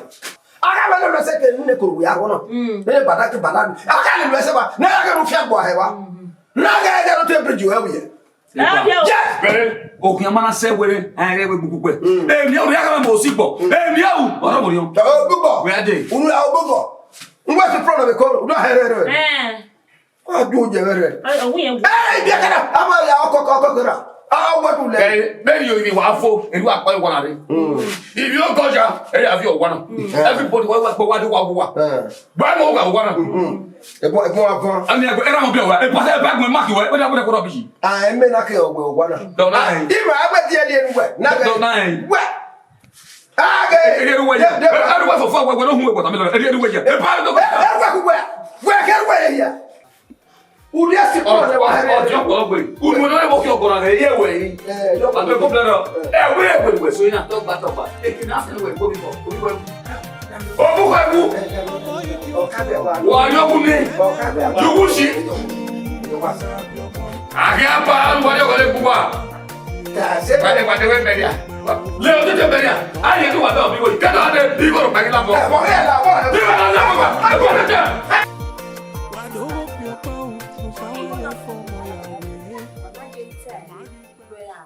Ọgha vbe lele ẹsẹ ke ne koro wẹ arhọ na. Mm. Vbene Badagry, Badagry. Ọgha lele ẹsẹ ba. Ne a ghe ru fian gbo ahẹ wa. Mm. Ne a ghe ẹdẹ ru te bridge wẹ wiẹ. Ẹ, ọgha o. Yes. Bẹrẹ, okhian ma na sẹ wẹrẹ, a ghe wẹ gbugbu gbẹ. Mm. Emi o ya gha mo si gbọ. Mm. Emi o, ọrọ mo yan. O gbugbo. Wẹ a de. Unu ya o gbugbo. N wẹ si pro na be ko. Unu a hẹrẹ rẹ. Ẹ. Wa bi oye vbe rẹ. Ẹ, ọwọ yẹn wọ. Ẹ, ibi ẹkẹna, a ma ya ọkọ, ọkọ, ọkọ kẹra. A wẹ tu lẹ. Ẹ, bẹ́ẹ̀ ni oyin wa fo, elu akpa wa na re. Mm. Ibi o gọja, ẹ ya fi ọwa na. Mm. Everybody wa wa wa wa wa. Ẹ. Ba mo wa wa na. Mm. Ebo, ebo wa fọ. Ami ẹgbẹ, ẹ ra mo bi ọwa. Ẹ pàṣẹ, ẹ bá gbọn máàkì wẹ, ẹ dá gbọdọ kọdọ bi. Ah, ẹ mẹ na ke ọgbẹ ọwa na. Dọ na ẹ. Ima ẹgbẹ ti ẹ di enu wẹ. Na ke. Dọ na ẹ. Wẹ. Age. Ẹ di enu wẹ yẹ. Ẹ di wẹ fọfọ wẹ, wẹ ló hun wẹ gbọdọ mi lọ. Ẹ di enu wẹ yẹ. Ẹ bá lọ. Ẹ, ẹ wẹ kú wẹ. Wẹ kẹ wẹ yẹ. Uli esi kúrò lẹ wa hẹrẹ. Ọjọ́ pọ̀ gbé. Umu náà mo kí ọ̀gọ̀rọ̀ rẹ̀ yé wẹ̀ yìí. Ẹ, yọ. Àgbẹ̀ kó bẹ̀rẹ̀ lọ. Ẹ wé ẹ̀wẹ̀ wẹ̀ sóyún náà tọ́gbà tọ́gbà. Èkì náà fẹ́ wẹ̀ gbómi bọ̀, omi wẹ̀ wù. Òkú wẹ̀ wù. Wà á yọkù ní. Yòókù sí. Àgẹ́ apá ń wọlé wọlé gbogbo à. Pàdé pàdé wẹ́ bẹ̀rẹ̀ à. Lé o tètè bẹ̀rẹ̀ à. A yẹ kí wà bẹ́ẹ̀ òbí wẹ̀. Kẹ́tọ̀ adé bí kò rò pẹ̀lú lábọ̀. Bí wà á lábọ̀ wà. Ẹ bọ̀ lẹ́jẹ̀. Baba dey tell me, brother,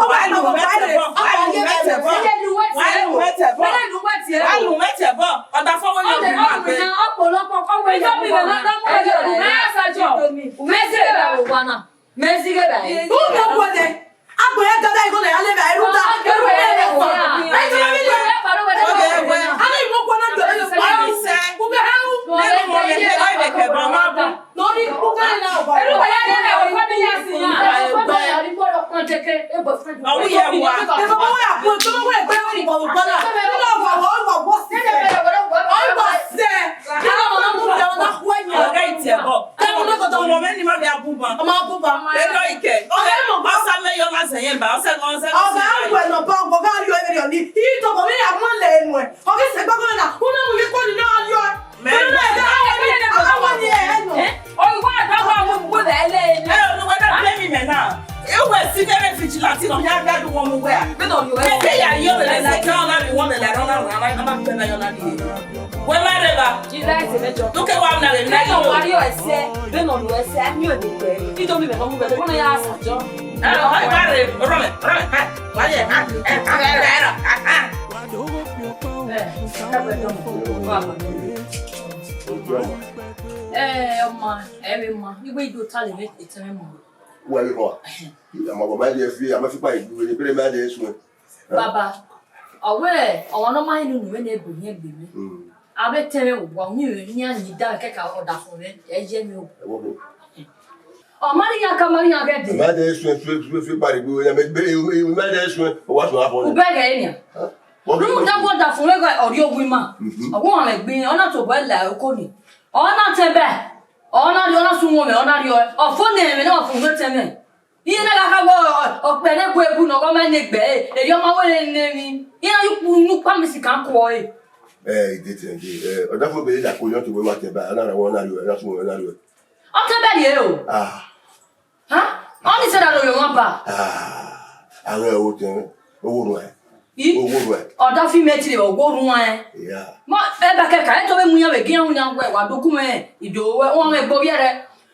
Wa lu mwẹ tẹ bọ, wa lu mwẹ tẹ bọ, wa lu mwẹ tẹ bọ, wa lu mwẹ tẹ bọ, ọdafẹn wẹ yọ mwẹ ma gbe. Ọkpọlọpọ ọkọ wẹ yọ mwẹ ma gbe. Mẹ zighe vbe aro wa na. Mẹ zighe vbe aro. Ugbẹn ọgua nẹ, agbọn ya gada igho na ya lele ẹre rhunmwuda, erhunmwu ẹre ọkpa. Ẹ i tama vberriọ. A na imo ọgua na do ẹre ọkpa. Ugbẹn ha ru. Nene ọmọ mwẹ kẹ, ọ i vbe kẹ bọ ma bu. Nọ ni ugbẹn na ọgua. Erhunmwu ẹre ọkpa. Ọ wu ye wa. Ẹ baba wa ya bu, ẹ baba wa ya gbe ọgua ọgua na. Ẹ baba wa ya gbe ọgua ọgua. Ọ i wa sẹ. Ẹ baba wa ya gbe ọgua ọgua. Ọghe itiẹbọ. Kẹmẹ ne kọtọ ọmọ mwẹ ni ma vbe a buba. Ọ ma buba. Erriọ ikẹ. Ọghe mọ. Ọ sa mẹ yọ na zẹ yẹn ba. Ọ sẹ gọn, ọ sẹ gọn. Ọghe a wẹ nọ ba, ọghe a riọ vberriọ ni. I tobọ vbe ya mu lẹ nuẹ. Ọghe sẹ gbẹgbẹ na. Una mu mi kọ ni na riọ. Mẹ. Una na ẹdẹ a wẹ ni. A wẹ ni ẹ nọ. Ọ i wa da wa mu gbe lẹ lẹ. Ẹ, ọnu wẹ na blame mẹ na. Ẹ wẹ si kẹrẹ vigilante na ya da du wọn mu wẹ a. Bẹẹ nọ yọ. Ẹ ya yọ lẹ sẹ kẹ ọ na ri wọn lẹ la na na na na ma pẹ na yọ na ni. Wẹ ma rre evba. Ila ẹse mẹjọ. Duke wa na rre evba. Bẹẹ nọ wa rri ẹsẹ, bẹẹ nọ rri ẹsẹ, a miẹn odẹ gbẹ. Ido mi mẹ nọ mu bẹẹ, wẹ na ya sa jọ. Ẹ, ọ, ọ, wa rre, ọrọ mẹ, ọrọ mẹ, ha, wa ye, ha, ẹ, ha, ẹ, ẹ, ha, ha. Ẹ, ẹ, ẹ, ọma, ẹ vbe ma, igbe ido ta lẹ vbe etẹn mwẹ ma. Wẹ vbe họn. Ya ma bọ ma ye fi, a ma fi pa igbe, bẹrẹ ma de suẹn. Baba, ọ wẹ, ọmwa ne ọ ma rẹn unu vbene ẹ bu hin egbe mwẹ. Mm. Avbe etẹn mwẹ wa, uyinmwẹ ne iran yin da kẹka ọdafẹn mwẹ, ẹ ye mwẹ o. Ẹ wo bo. Ọ ma ne iran ka ma ne iran ghẹ dee. Ma de suẹn, suẹn, suẹn, suẹn, pari gbe, ya mẹ, mẹ, mẹ, ma de suẹn, ọ wa suẹn afọ. Ubẹghe nian. Huh? Rhunmwuda wẹ ọdafẹn mwẹ gha ọ rrie owu ima. Mhm. Ọ wa mwẹ gbe, ọ na tobọ la oko ni. Ọ na tẹn bẹe, ọ na rrie, ọ na sẹ uwọnmwẹ, ọ na rrie, ọ fo ne ẹmwẹ na, ọ fo ne etẹn mwẹ. Iran na gha kha wẹ ọ, ọ kpẹ ne gu ebu ne ọ gha ma ne egbe ẹre, erriọ ma wẹ ne emwi. Iran ya ukpu ne ukpa mẹ si kan kuọ ẹre. Ẹ, i de tẹn de, ẹ, ọdafẹn mwẹ bẹghe ya ko yọ tobọ wa tẹn bẹe, ọ na rrie, ọ na rrie, ọ na sẹ uwọnmwẹ, ọ na rrie. Ọ tẹn bẹe rrie o. Ah. Ha? Ọnii sẹ da do yọ ọmwa ba. Ah, a ghẹ otẹn, owo ruẹn. I? Owo ruẹn. Ọdafẹn mwẹ tire, owo ruẹn. Yeah. Ma, ẹ ba kẹka, ẹ to vbe mu iran vbe gie iran wu iran wẹ, wa do ku mwẹ, I do wẹ, uwọnmwẹ gbe ovbi ẹre.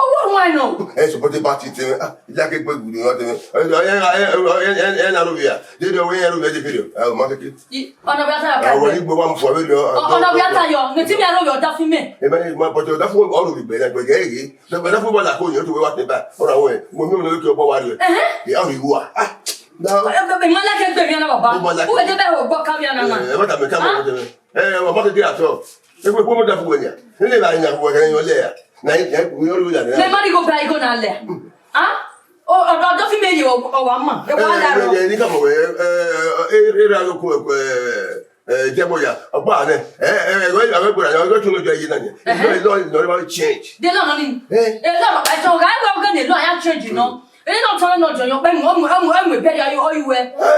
Ọ wẹ wine nọ. Ẹ support party tẹmwẹ. Ah, ida ke gbe gudu nọ tẹmwẹ. Ẹ, ẹ, ẹ, ẹ, ẹ, ẹ, ẹ na ro via. De do we ro via de period. Ẹ, o ma keke. I, ọna vbe ata ya ka Ẹ, wẹ gbe. Ni gbe wa mu fua vbe lọ. Ọ, ọna vbe ata yọ. Ne ti mi aro yọ da fi mẹ. Ẹ, ma, ma, but da fu ọ ro vbe gbe na gbe ghe. Da, da fu wa la ko yọ to we wa te ba. Ọna wẹ. Mo mi mo ke ọbọ wa ri. Ẹhẹn. Ya ri wa. Ah. Na. Ẹ, ẹ, ẹ, ma la ke gbe mi na baba. Mo ma la ke. Uwe de bẹ ho gbọ ka via na na. Ẹ, ẹ, ma ta me ka mo Ah. de. Ẹ, ọ ma keke atọ. Egbe kpo mo da fu wẹ nia. Ene ba nya fu wẹ kẹ yọ lẹ ya. Na, ya, yọ ru ya na. Mẹ ma ni go ba igo na lẹ. Ah? O, ọdọ, ọdọ fi mẹ ye ọ, ọ wa ma. Ẹ wa la ro. Ẹ, ẹ, ni ka mo wẹ, ẹ, ẹ, ẹ, ẹ, ra yo ku, ẹ, ẹ, jẹ mo ya. Ọgba nẹ. Ẹ, ẹ, ẹ, ẹ, ẹ, gbọdọ, ẹ, ẹ, tun lọ jọ ye na ni. Ẹhẹn. Ẹ, ẹ, ẹ, ẹ, change. De lọ nọ ni. Ẹ. Ẹ lọ, ẹ tọ ga, ẹ wẹ ọgẹ ne lọ ya change nọ. Ẹ nọ tọ nọ jọ yọ, pẹ mu, mu, mu, mu, bẹrẹ ayo, oyu wẹ. Ẹ,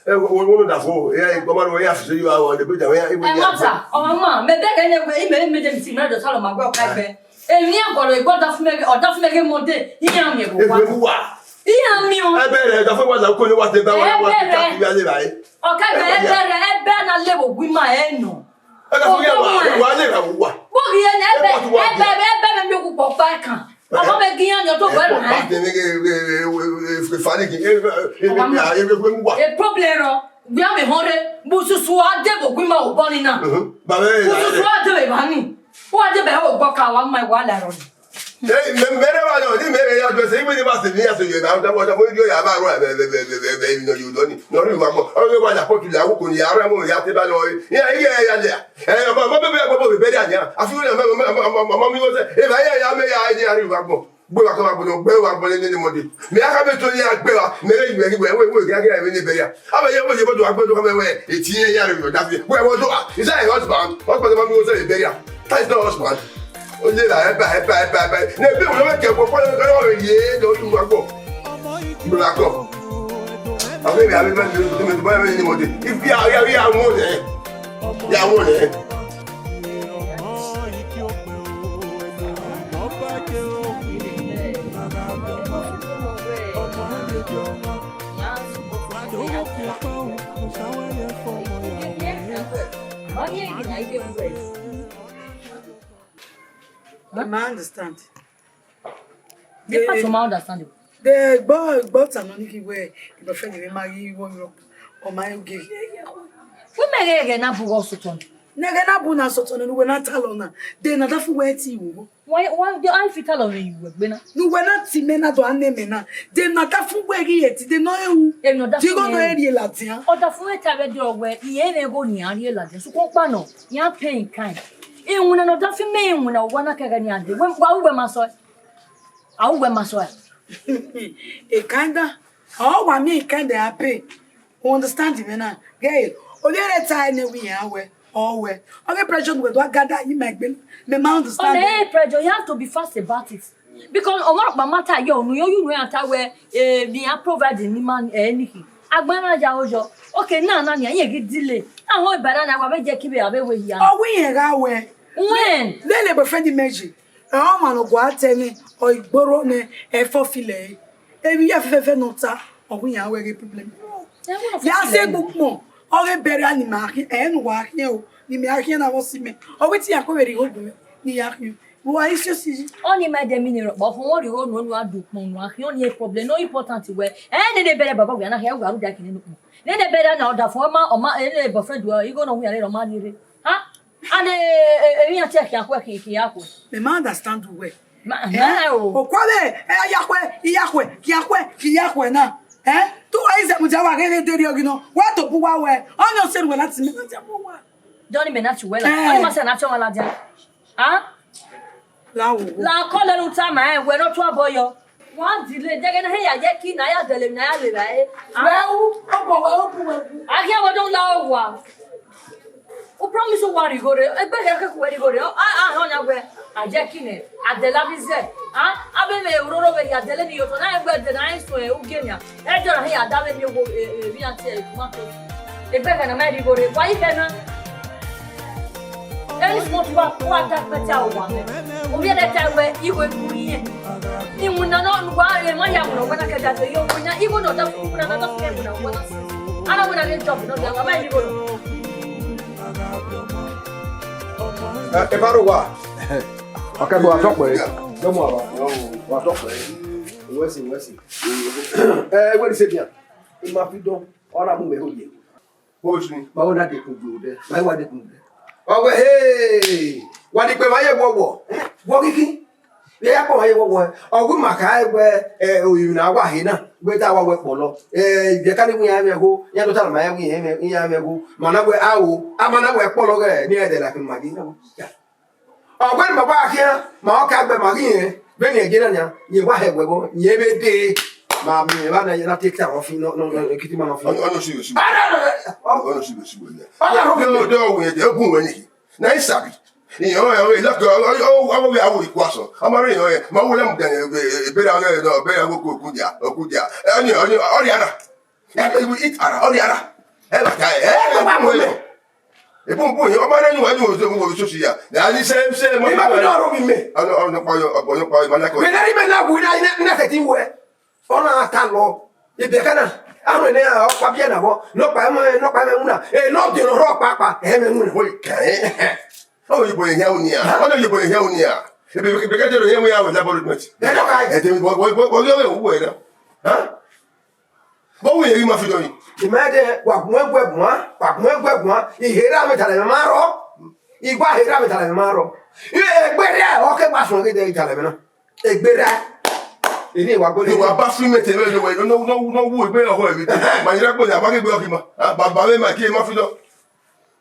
ẹ, wo, wo, wo, da fo, ẹ, ẹ, ọmọ rẹ, ẹ, ya fi so yu awọ, de be da, ẹ, ẹ, Ẹ ya mata, ọmọ ma, mẹ bẹgẹ ne wẹ, ime, ime de mi si mẹ do salọ ma gbe ọka ẹgbẹ. Èmi ẹgọrọ egbe ọdafẹn mẹ, ọdafẹn mẹ ghe Monday, iran miẹn vbe owa. Egbe mu wa. Iran miẹn o. Ẹ bẹrẹ, ọdafẹn wa la uko ni wa te ba wa, wa, Ẹ bẹrẹ. Wa, wa, wa, wa, wa, Ẹ bẹrẹ, ẹ bẹrẹ na levbe owa ima ẹ nọ. Ẹ ka fo ya wa, Owa. Wa le ra wa. Bọghi ẹnẹ, ẹ bẹ, Ẹ bọ tu wa ẹ bẹ, ẹ bẹ mẹ mi okpukpọ kpa ẹkan. Ọmọ mẹ gi iran ni ọ do wẹ rẹ. Ba te ne ge, ge, ge, ge, ge, fani ki, e, e, e, Ọmọ e, ma. E, e, e, mu wa. E problem rọ, gbe ame họn re, bu susu a de vbe owa ima obọ ni na. Mhm. Ba vbe Bu susu a de vbe ba ni. Wa de bẹ ho gbọ ka wa ma wa la rọ ni. Ei, mẹ, mẹ rẹ wa nọ, ni mẹ rẹ ya dọsẹ, iwe ni ba se ni ya se yo, na da wa da mo yo ya ba ro, be, be, no yo do ni. No ri wa gbọ. Ọ wa ya pọtu la wo ko ni, ara mo ya te ba lọ. Ya, ya, ya, ya. Ẹ, ọmọ, ọmọ bẹbẹ ẹgbẹ bẹbẹ rẹ ania. Afi wẹrẹ ọmọ, ọmọ, ọmọ, ọmọ, ọmọ mi wọ sẹ. Eva ya, ya, mẹ ya, ya, ri wa gbọ. Gbe wa kọ wa gbọ, gbe wa gbọ lele ni mọde. Mẹ a ka be to ni a gbe wa. Mẹ rẹ iwe, iwe, iwe, iwe, gẹ, gẹ, iwe ni bẹria. A bẹ ye, iwe ye bodo wa gbọ do ka mẹ wẹ. Eti ye ya rẹ da fi. Wẹ wo do a. Is that a husband? Husband ma mi wọ sẹ bẹria. That is not husband. O le la, ẹ ba, ẹ ba, ẹ ba, ẹ ba. Ne bi wo mẹ kẹ gbọ, kọ lẹ, kọ lẹ, ye, do tu wa gbọ. Gbe wa kọ. Avbe vbe avbe vbe vbe vbe vbe ni mọde. Ifi a ya ya won nẹ. Ya won nẹ. I ma understand. The part you ma understand. De gbe, gbe ọta nọ ni ghi wẹ, boyfriend mwẹ ma ghi wọ Europe, ọ ma ghe. Wẹ mẹ ghẹ ghẹ na bu ghe ọsọtọ nẹ. Ne ghẹ na bu na ọsọtọ nẹ, ne uwẹ na talọ na. De na da fu wẹ ti wo. Why, why, de I fit talọ rẹ uwẹ gbe na? Ne uwẹ na ti mẹ na do a nẹ mẹ na. De na da fu wẹ ghi ye ti de nọ ewu. Emwi ne ọ da Ti fu gho nọ mẹ. Eri ladian. Ọ da fu mẹ ta vbe de ọ wẹ, iye mẹ gho ni a rhie ladian. Sukun kpa nọ, iran pay in kind. Iwinna ne ọ da fi mẹ, iwinna uwa na kẹghẹ ni a de. Wẹ, wa uwẹ ma sọ. A uwẹ ma sọ. E kinda. Ọ wa mi e kinda a pay. U understand me na? Ghe, ovbi ẹre ta ẹne wẹ iran wẹ, ọ wẹ. Ọ ghe pressure ne uwẹ do a gather yi ma egbe. Mẹ ma understand. On the pressure, you have to be fast about it. Because ọmọ ọkpa ma ta yọ unu, yọ unu ya ta wẹ, eh, me I provide ni man, eh, anything. Agbọn na ya ojọ. Okay, na, na, ni, iye ghi delay. Ahọn ibara na wa vbe je kibe a vbe wẹ hia. Ọ wẹ iran gha wẹ. When? Lele boyfriend imẹ yi. Ẹ, ọmwa ne ọ gua tẹ mwẹ, ọ i gborro nẹ, ẹ fọ filẹ ẹre. Emwi hia fẹfẹfẹ ne ọ ta, ọ wẹ iran wẹ ghe problem. Ẹ, wẹ ọ fọ Ya filẹ se ẹre. Gbe ukpọn, ọ ghe bẹrẹ ni ma khian, ẹ ne uwa khian o, ne imẹ a khian na vbe ọse mẹ. Ọ wẹ te iran kue vbe rhie igho gu mwẹ, ne iran khian. Vbe uwa i si osi yi. Ọni ma dẹ mi ni rọkpa, ọfọn wọ rhie igho nu, nu a du ukpọn, nu a khian, ọni problem, no important wẹ. Ẹ, nene bẹrẹ baba wẹ, a na khian, wẹ a ru dia kene nu ukpọn. Nene bẹrẹ na, ọ da fo, ọ ma, ọ ma, ẹ, nene boyfriend wẹ, igho nọ wẹ, a rẹ, ọ ma rhie rre. Ha? And, eh, eh, eh, iran te khian khuẹ, khian, khian khuẹ. Mẹ ma understand uwẹ. Ma, Eh? ma, o. Okhuo vbe, eh, ya khuẹ, ya khuẹ, ya khuẹ, ya khuẹ na. Eh? Tu wa ize mu dia wa ghe ne deri ọghi nọ. Wa to bu wa wẹ. Ọni ọ sẹ ne uwẹ na ti mẹ na dia bu wa. Jọni mẹ na ti wẹ la. Eh. Ọni ma sẹ na ti ọmwa ladian. Ha? La wo. La kọ lẹnu ta ma, eh, wẹ ne ọ tu abọ yọ. Wa delay, dẹghẹ ne a ya ye ki na ya dẹlẹ na ya lele ẹre. Wẹ u, ọ bọ wẹ u bu wẹ bu. A ghi a wẹ do la owa. U promise wa rhie igho rre, egbe gha ke ku wẹ rhie igho rre. A, a, a, ọna wẹ, a ye ki nẹ, a dẹlẹ avbe izẹ. A, avbe vbe ororo vbe ya dẹlẹ ni yo to, na egbe dẹlẹ, na eso e ugie nia. Ẹ dọ na he ya da vbe mi owo, e, e, vbe iran tie ma to. Egbe gha na ma rhie igho rre, wa yi kẹ na. Any small thing wa, wa ta pẹtẹ a wa mẹ. Ovbi ẹdẹ ta wẹ igho eku yẹn. Iwinna nọ, wa re ma ya wunna wẹ na kẹdẹ a do yo wunna. Igho nọ da fu wunna na da fu wunna wẹ na. Ana wẹ na de job nọ da wa ma igho nọ. Ẹ, ẹ ba ro wa. Ọkẹ bọ wa tọkpẹ. Dọmọ wa. Wa tọkpẹ. Wẹsi, wẹsi. Ẹ, wẹri se bian. I ma fi dọn. Ọ na mu wẹ ho ye. Osun, ma wẹ na dekun gbe odẹ, ma i wa dekun gbe. Ọ wẹ, hey, wa ni kpe ma ye wọwọ, wọ kiki. Vbe ya kpọ ma ye wọwọ, ọ gu ma kha wẹ, eh, oyunna wa he na, wẹ ta wa wẹ kpọlọ. Eh, ibiẹka ni wu iran mwẹ gho, iran do ta ma iran mwẹ gho, ma na wẹ aro, a ma na wẹ kpọlọ ghẹ, ne iran dẹ la khin ma ghi na wẹ. Ọ wẹ ne ma wa khian, ma ọ ka gbe ma ghi rẹn, vbene ẹgie na nian, yẹn wa hẹ wẹ vbọ, yẹn vbe dee, ma miẹn evba na, yẹn na te ta ọfi nọ, nọ, nọ, kiti ma nọ fi. Ọni, ọni osi, osi. Ara, ara, ara. Ọni osi, osi, osi. Ọni arhọ mi. Ọni, ọni, ọni, ọni, ọni, ọni, na isabi. Iyẹn ọnrẹn, ọnrẹn, ilọkẹ, ọ, ọ, ọ, ọ, vbe aro ikun asọn. Ọ ma rre iyẹn ọnrẹn, ma wo lẹ mu dẹ, e, e, ebera ọnrẹn nọ, ebera wo ku, ku dia, ku dia. Ọni, ọni, ọni ara. E, e, it ara, ọni ara. Ẹ ba ta, ẹ, ẹ, ẹ, ẹ, ẹ, ẹ. Ebun bun, ọ ma rẹ yin wa yin ozo, ozo, ozo, ozo, ya. Na ni se, se, ma. Ima bi na ro mi mẹ. Ọnọ, ọnọ pa yo, ọbọ yo pa yo, ma na ko. Mẹ na ri mẹ na wu na, na, na ke ti wẹ. Ọna ta lọ. Ibe kana. Aro ne a ọkpa biẹ na vọ. Nọkpa mẹ, nọkpa mẹ wuna. E nọ de nọ rọ kpakpa. E mẹ wuna. Oyi kan. Oyibo ye hia unia. Ọna oyibo ye hia unia. Ebe, ebe ka jẹ ro ye wi a wẹ labour movement. Ẹ dọ ka. Ẹ de bo, bo, bo, bo, yo, yo, wo na. Ha? Vbọ wẹ irẹn ghi ma fi dọn yi? I ma dẹ, wa gun ẹguẹ guan, wa gun ẹguẹ guan, I he ra vbe talẹ mwẹ ma rrọọ, I wa he ra vbe talẹ mwẹ ma rrọọ. Egbe rre ọ ke gba suẹn ghe dẹ I talẹ mwẹ na. Egbe rre. Eni wa gbe. Wa ba fi mẹ te vbe lo wẹ, no, no, no, wo egbe ọhọ ẹvbi. Ma yẹrẹ gbe ya, wa gbe egbe ọkhi ma. Baba vbe ma kie ma fi dọn.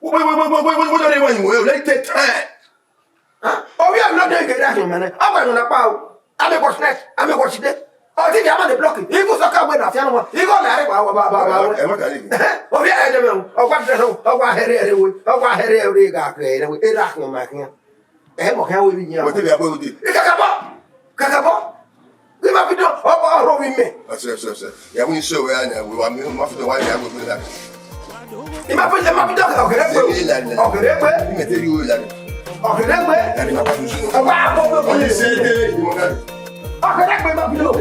Wo, wo, wo, wo, wo, wo, wo, wo, wo, wo, let it take time. Ovbi ẹvbo nọ dee ghe ra khian mẹ nẹ, ọ wẹ ne ọ na kpa o. Amẹ wọ snake, amẹ wọ side. Ọ ti ghi ama ne block, igho sọka wẹ ne afian nọ, igho la re wa, wa, wa, wa, wa. Ẹ, ẹ, ẹ, ẹ, ovbi ẹdẹ mẹ o, ọ wa dẹ nọ, ọ wa hẹrẹ ẹre we, ọ wa hẹrẹ ẹre gha kẹ ẹre we, e ra khian ma khian. Ẹ mọ khian we bi yan. Wẹ te bia bọ ode. Kakabọ, kakabọ. Ima fi dọn, ọ, ọ, ọ rho vbe imẹ. Ọsẹ, ọsẹ, ọsẹ. Ya mu iso wẹ ya nya, wẹ wa mi, ma fi dọn wa ya wẹ fẹ la. Ima fi, ima fi dọn, ọkẹrẹ gbe. Ọkẹrẹ gbe. Ime te ri wo la. Ọkẹrẹ gbe. Ya ni ma pa su. Ọba, ọba, ọba. Ọni se de, imo na. Ọkẹrẹ gbe, ima fi dọn.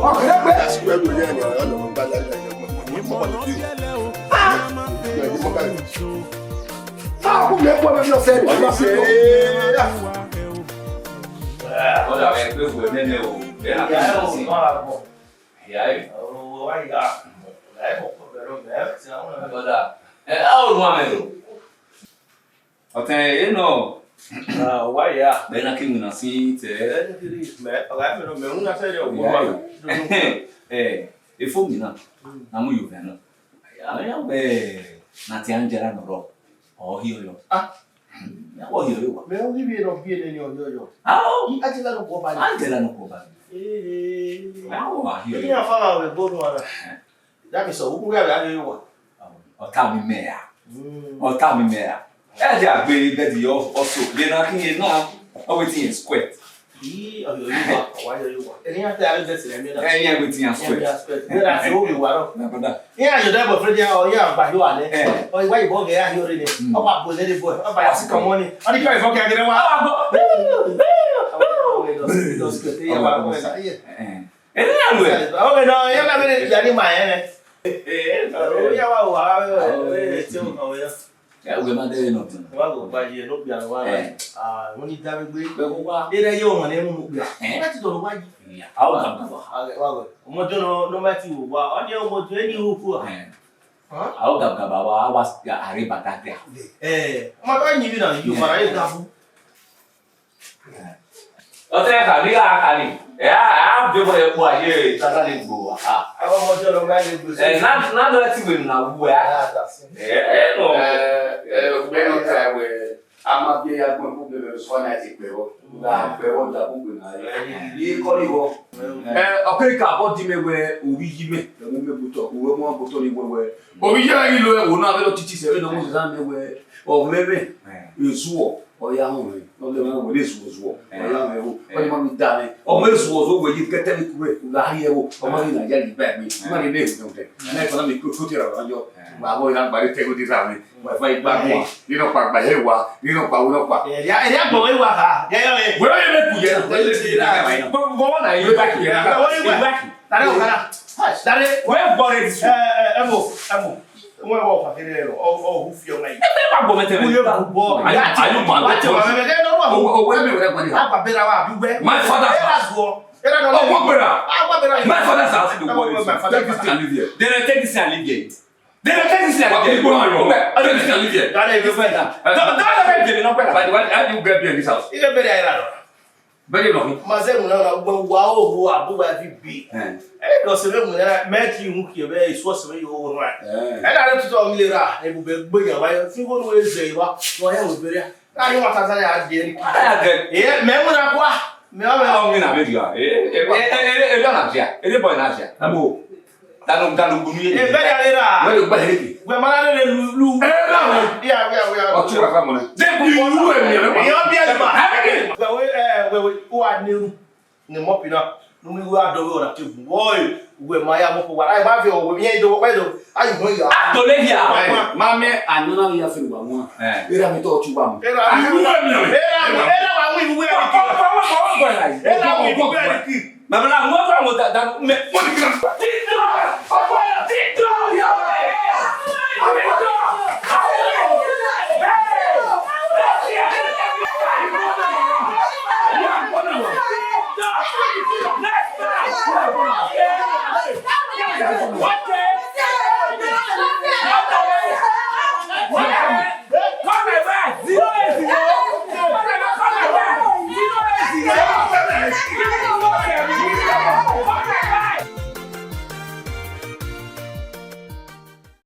Ọkẹrẹ gbe. Ya si wẹ do ya nya, ọlọ mo ba la la. Ah. Ya ni mo ka. Ah, ku mẹ ku mẹ fi dọn sẹ. Ọni se de. Ọda wẹ gbe wẹ nene o. Ẹ na kẹ si. Ìyá ẹ. Ọ̀rọ̀ wa ya. Ẹ mọ̀ pé bẹ̀rẹ̀ ọ̀gá ẹ ti àwọn ọ̀rẹ́. Brother, ẹ, a ò run amẹ o. Ọtẹn ẹ nọ. Ah, wa ya. Bẹ na kí mi na sí tẹ. Ẹ ní kiri mẹ, ọ̀gá ẹ mi nọ, mẹ ń na sẹ́yìn ọ̀gbọ́n wa. Ẹ, efo mi na, na mu yo vẹ na. Ya, ya, ẹ, na ti Angela nọ rọ. Ọ hiọyọ. Ah. Ya wọ hiọyọ wa. Mẹ o ghi vbe nọ biẹ nene ọhiọyọ. Ah. I Angela nọ kọ ba. Angela nọ kọ ba. Eh. Ya wọ hiọyọ. Ni afa wa we bono ara. That means so, who we are hiọyọ wa. Ọta mi mẹ ya. Mm. Ọta mi mẹ ya. Ẹ jẹ agbe bẹdi ọsọ. Bẹ na kí yẹn na. Ọ wetin yẹn square. Ii, ọyọ yóò wà, ọwọ ayọ yóò wà. Ẹni yẹn tẹ ayọ bẹsẹ ẹmí náà. Ẹyin ẹgbẹ ti yan square. Ẹmí aspect. Bẹ́ẹ̀ la ti ó yóò wà náà. Nàbọdà. Ìyẹn ayọ dẹ boyfriend yẹn, ọ yẹn àgbà yóò wà lẹ. Ẹ. Ọ ìwà ìbọn gẹ yà yóò rí ni. Mm. Ọba bò lẹ́dí bọ̀, ọba yà sí kàn mọ́ ni. Ọ ní kí ọ̀yìn fọ́kẹ́ agẹrẹ wa. Ọba gbọ́. Ọba gbọ́. Ọba gbọ́. Ẹ. Ẹni yẹn lò ẹ. Ọwọ́ náà yẹn bá mi lè jà ní màá yẹn rẹ. Ẹ, ẹ, ẹ. Ọwọ́ yẹn wà wà wà wà wà tí ó kàn wọ́n yẹn. Ẹ wẹ ma dẹ nọ tun. Wa go gba ye no bia wa. Eh. Ah, wọ́n ní dá mi gbé. Bẹ ko wa. Ere ye o mọ ne mu mu gbia. Eh. Láti dọ̀rọ̀ wa yi. Ya, a o ga ga wa. Ah, wa go. Ọmọ jọ no no ma ti wo wa. Ọ ni ọmọ jọ ni hu ku. Eh. Huh? A o ga ga ba wa, a wa ya are ba da gbia. Eh, ọmọ bá yin mi na, yo fara ye ga fu. Ọtẹn ka ni gha ka ni. Ẹ a, a be wẹ kpo aye tata ni gbo wa. Ah. Àwọn ọmọ tí ọlọ́run bá lè gbé sí. Ẹ na na lọ ti wẹ na wu ẹ. Ẹ ẹ nọ. Ẹ ẹ ọgbẹni ọta ẹwẹ a ma bi ẹya gbọn kó bẹbẹ sọ náà ti pẹ wọ. Gba pẹ wọ da gbogbo náà yẹ. Yìí kọ́ ni wọ. Ẹ ọkẹ ka bọ di mẹ wẹ orí yí mẹ. Ẹ mú mẹ bọ. Uwẹ mu ọgotọ ni wẹwẹ. Ovbi iye ghi lo ẹvbo na, avbe otiti sẹ vbene ọ mu zẹzẹ nẹ wẹ, ọ mwẹ mwẹ, ezuọ, ọ ya họn mwẹ. Ọ lẹ mwẹ wẹ ne ezuọ zuọ, ọ ya mwẹ ẹvbo. Ọ ni ma ghi da mwẹ. Ọ mwẹ ezuọ zuọ wẹ ye kẹtẹ vbe ikun, u gha rhie ẹvbo. Ọ ma ghi na ya ye ba egbe. Ma ghi ne ehu dẹ. Na economic growth ra yọ. Wa vbọ na gba re te go di ra mwẹ. Wa fa igba guan. Ni nọkpa gba he wa. Ni nọkpa wo nọkpa. Ẹria, ẹria gbọ vbe wa kha. Ya ya vbe. Wẹ ye me ku ye na. Wẹ ye me ku ye na. Bọ, bọ, bọ na ye me ku ye na. Wẹ ye me ku ye na. Dare ọkara. Dare. Wẹ gbọ re disu. Ẹ, ẹ, ẹ mo, ẹ mo. Wẹ wọ fa kere ro. Ọ, ọ hu fi ọmọ yi. Ebe wa gbọ mẹtẹ mẹ. Wẹ gbọ. Ayu, ayu ma. Wa te wa mẹ, mẹ, mẹ, no, no. O, o, wẹ me wẹ gbani ha. Agba bera wa bi wẹ. My father's house. Era zuọ. Era no. Ọgbọ gbera. Agba bera. My father's house. Take this thing and leave here. Then I take this thing and leave here. Then I take this thing and leave here. Take this thing and leave here. That is different. Don't, don't let me give you no better. By the way, how do you get beer in this house? You get better here. Very long. Ma zẹ mu na na gbọ wa ohu abu wa vi bi. Eh. Eh, no se ve mu na, mẹ ki hu kie vbe isu ọse vbe yo ohu ra. Eh. Ẹ na re tutu ọmile ra, ebube gbe yan wa yo. Fi wo nu eze wa, no ya wo beria. Na yo wa ta sa ya de ni. Ah, good. Eh, mẹ mu na kwa. Mẹ wa mẹ. Ah, ọmọ mi na be dia. Eh, eh, eh, eh, eh, na dia. Eh, boy na dia. Amo. Danu, danu gbunu ye. Eh, very rare. Where you buy it? Wẹ ma na rere lu, lu. Eh, na. Ya, ya, ya. Ọtí wa fa mọ nẹ. Jẹ kí irú ẹ mi ẹ bá. Ìyá bí ẹ bá. Wẹ, wẹ, ẹ, wẹ, wẹ, ó wà ní irú. Ni mọ pina. Nu mi wá dọwọ́ ọ̀nà tí wọ́n ẹ̀ wẹ̀ máa yá mọ́ kó wá. Ẹ bá fi ọ̀wẹ̀ mi yẹn dọwọ́ pẹ́ dọ. Ayi mọ ìyá. A to le hia. Ma mẹ anana ya fi wa wọn. Eh. Era mi to ọtí wa mọ. Era mi. Irú ẹ mi ẹ. Era mi. Era wa wí ìwé ẹ. Ọkọ, ọkọ, ọkọ, ọkọ, ọkọ. Era mi ìwé ẹ. Baba na, mo fa mo da, da, me. Mo ni kí na.